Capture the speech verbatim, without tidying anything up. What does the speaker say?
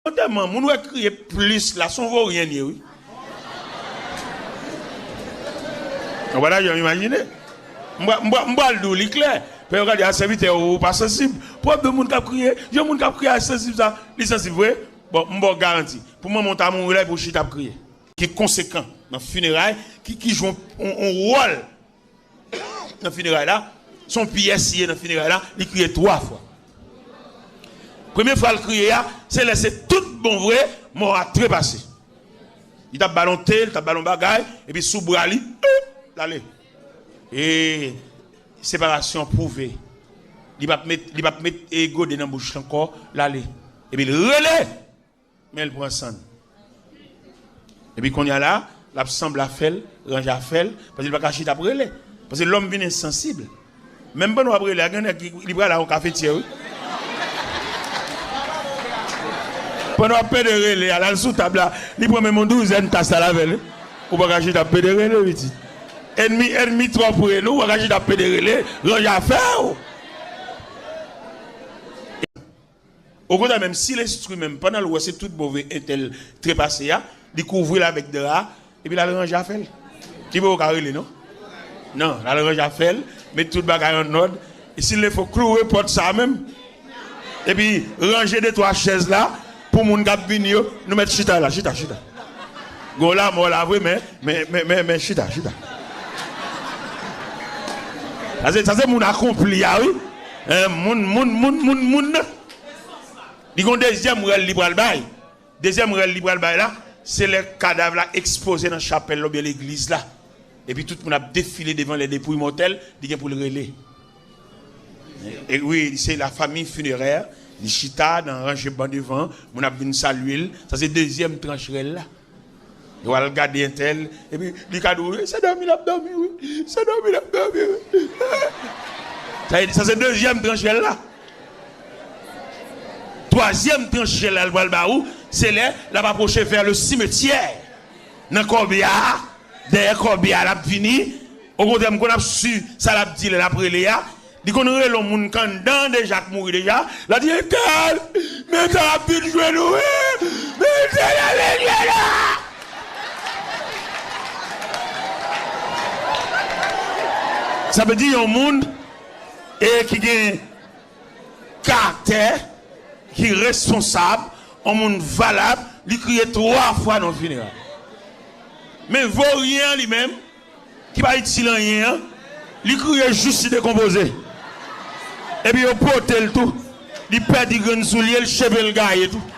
Antèman, moun ou wè k kriye plis la, se yon voryen li ye, wi. Ou pa ta janm imajine. M pral, m pral, m pral di w li klè. Pè yo ka di, "A, sèvitè, ou pa sansib." Pwòp de moun k ap kriye, jan moun k ap kriye a sansib sa, li sansib vre? Bon, m ba w garanti. Pou manman w ta mouri la, epi w chita ap kriye. Ki konsekan nan fineray, ki, ki jwe yon, yon, yon wòl nan fineray la, se yon pyès li ye nan fineray la, li kriye twa fwa. Premye fwa l kriye a, se lè se tout bon vre, mò a trepase. Li t ap ba l yon te, li t ap ba l yon bagay, epi sou bra li, l ale. E separasyon pwouve. Li p ap met, li p ap met, e, gode nan bouch li ankò, l ale. Epi l rele, men l pran sann. Epi kounye a la, l ap sanble afè l, ranje afè l, paske li pa ka chita ap rele. Paske lòm vin ensansib. Menm pandan w ap rele a, gen nèg ki, li pral a yon kafetyè, wi. Pandan w ap pede rele a, l al sou tab la, li pran menm yon douzèn tas la avè l, wi. Ou pa ka chita ap pede rele, pitit. Ènmi, ènmi twò pre, non, ou pa ka chita ap pede rele, ranje afè w. Okontrè, menm si l enstwi menm, pandan l wè se tout bon vre entèl trepase a, li kouvri l avèk dra a, epi l al ranje afè l. Li poko ka rele, non? Non, l al ranje afè l, met tout bagay annòd, e si l fo kloure pòt sa a menm, epi ranje de twa chèz la, pou moun k ap vini yo, nou mèt chita la, chita, chita. Gon lanmò la vre, men, men, men, men, men chita, chita. Sa se, sa se moun akonpli a, wi. Hein, moun, moun, moun, moun, moun nan. Li gon dezyèm rèl li pral bay. Dezyèm rèl li pral bay la, se lè kadav la ekspoze nan chapèl la oubyen legliz la. Epi tout moun ap defile devan les dépouilles mortelles, li gen pou l rele. E wi, se la famille funéraire, li chita nan ranje ban devan, moun ap vin salye l. Sa se dezyèm tranch rèl la. Yo al gade entèl, epi li ka di w, "Wi, se dòmi l ap dòmi, wi. Se dòmi l ap dòmi, wi." Sa, sa se dezyèm tranch rèl la. Twazyèm tranch rèl la l pral ba ou, se lè l ap apwoche vers le cimetière. Nan kòbya a, dèyè kòbya a, l ap vini. Okontrè, m konn ap swi sa l ap di lè l ap rele a. Li konn rele yon moun k anndan deja, k mouri deja. L ap di, "Entèl, men entèl ap vin jwenn ou, wi. Men entèl ap vin jwenn ou." Sa vle di yon moun, e, ki gen karaktè, ki responsab, yon moun valab, li kriye twa fwa nan fineray. Men voryen an li menm, ki pa itil anyen an, li kriye jis li dekonpoze. Epi yo pote l tou. Li pèdi grenn soulye l, cheve l gaye tou.